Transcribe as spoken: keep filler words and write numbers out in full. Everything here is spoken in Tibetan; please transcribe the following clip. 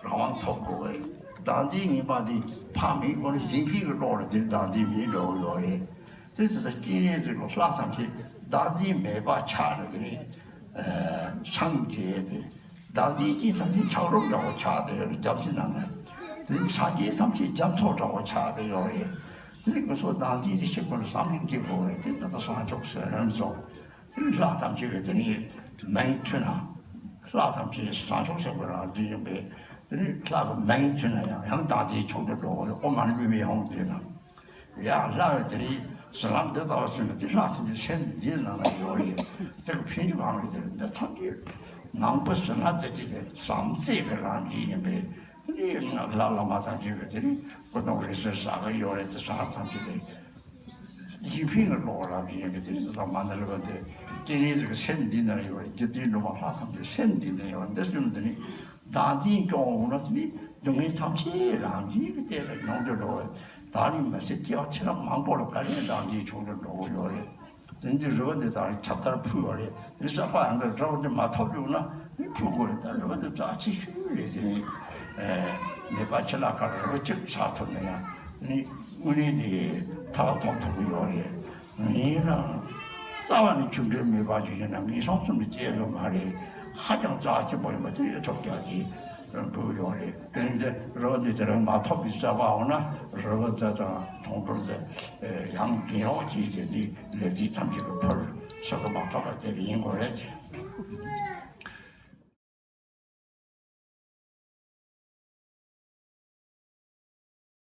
རང་དབང་ཐོབ་དགོས་པ་རེད། བདག་འཛིན་ངན་པ་འདི་ཕར་མེད་དགོས་ན་ཞིང་ཕན་གྱི་སློབ་ལ་འདིར་བདག་འཛིན་མེད་འགྲོ་གི་ཡོད་རེད། དེ་ཚོ་ད་སྐྱེ་གནས་ཚོ་ལ་ལྷག་ཙམ་ཞིག་བདག་འཛིན་མེད་པ་ཆགས་ནས་དེ་ནི་སངས་རྒྱས་ཏེ། བདག་འཛིན་སྐྱེས་ཙམ་ཞིག་ཆགས་རོགས་འདྲ་བོ་ཆགས་བསྡད་ཡོད་རེད། རྒྱ་མཚོའི་ནང་ན། དེ་ནི་སངས་རྒྱས་ཙམ་ཞིག་རྒྱ་མཚོ་འདྲ་བོ་ཆགས་བསྡད་ཡོད་རེད། དེ་ནི་ང་ཚོ་བདག་འཛིན་དེ་ཤེས་དགོས་ན་བསམ་བློ་སྐྱེ་དགོས་རེད། དེ་ཚོ་ད་བྱང་ཆུབ་སེམས་སོ། དེ་ནི་ལྷག་ཙམ་ཞིག་གིས་དེ་ནི་མིང་ཐོས་ན། ལྷག་ཙམ་ཞིག་བྱང་ཆུབ་སེམས་དཔའི་རང་བཞིན་ཡིན་པས། དེ་ནི་ལྷ་གི་མིང་ཐོས་ན་ཡང་ཡང་བདག་འཛིན་ཆུང་དུ་འགྲོ་གི་ཡོད། ཨོཾ་མ་ཎི་པདྨེ་ཧཱུྃ་ཟེར་ན། ཡང་ལྷ་གི་དེ་ནི་བྱིན་རླབས་འདི་ལྟ་བུ་སོང་ན་དེ་ལྷག་ཙམ་གྱི་སེམས་འདི་ནང་ལ་ཡོད་རེད། དེ་གི་ཕན་ཆད་གང་རེད། དེ་འདི་ཐམས་ཅད་ནང་པའི་བྱིན་རླབས་དེ་དེ་ལས་བྱང་སེམས་ཀྱི་རང་བཞིན་ཡིན་པས། དེ་ནི་ལྷ་བླ་མ་ཐམས་ཅད་ཀྱི་དེ་ནི་སྐུ་གདུང་རིང་བསྲེལ་བྱ་གི་ཡོད་རེད། དེ་བྱང་ཐམས་ཅད་དེ། ཡིད་ཕིང་གི་བློ་རབ་ཡིན་གྱི་དེ་ཚོ་དང་མ་ནི་རེ་བ་འདི་སྐྱེ་གནས་ཀྱི་སེམས་འདི་ན་ཡོད་རེད། རྒྱུ་དེའི་འགྲོ་བ་ལྷག་ཙམ་གྱི་སེམས་འདི་ན་ཡོད་རེད། འདི་སེམས་འདི་ནི་བདག་འཛིན་སྐྱོང་འོང་ན་དེ་ནི་སྡུག་བསྔལ་ཐམས་ཅད་རང་བཞིན་གྱི་སྟེང་ལ་མྱོང་དུ་འགྲོ་བས། ད་ནི་མ་ཟད་སྐྱེ་བ་ཚེ་རབས་མང་པོ་ལ་ག་ལེར་བདག་འཛིན་བྱུང་དུ་འགྲོ་གི་ཡོད་རེད། དེ་འདི་རེ་བ་འདི་དང་ཁྱབ་བརྡལ་ཕུལ་བ་རེད། དེ་གསར་པ་ཡང་འདི་རེ་བ་འདི་མ་ཐོབ་ཡོང་ན་ནི་ཕུལ་དགོས་རེད། ད་རེ་བ་འདི་རྩ་ཆེ་ཤོས་རེད། དེ་ནི་མེད་པ་ཅིག་ལ་ག་རེ་བ་ཅིག་ཆགས་ཐུབ་ན་ཡང་དེ་ནི་དངོས་གནས་འདི་ཐར་པ་ཐོབ་ཐུབ་ཀྱི་ཡོད་རེད། ཡིན་ནའང་རྩ་བ་ནས་ཆུང་འབྲིང་མེད་པ་ཅིག་ཡིན་ན་ངན་སོང་གསུམ་ལ་སྐྱེ་གི་མ་རེད། ཧ་ཅང་རྩ་ཆེན་པོ་ཡིན་པ་དེ་ཡོད་ཐོབ་རྒྱག་གི་འབུལ་ཡོད་རེད། དེ་འདི་རེ་བ་འདི་དེ་རིང་མ་ཐོབ་པའི་རྩ་བ་འོང་ན་རེ་བ་འདི་དང་མཐོང་གྲོལ་འདི་ཡང་རྒྱུན་ཡོང་བྱེད་ཀྱི་འདི་ལེགས་སྐྱེས་ཐམས་ཅད་ཀྱི་ཕུལ་ས་གི་མ་ཐོབ་པ་དེ་ཡིན་དགོས་རེད།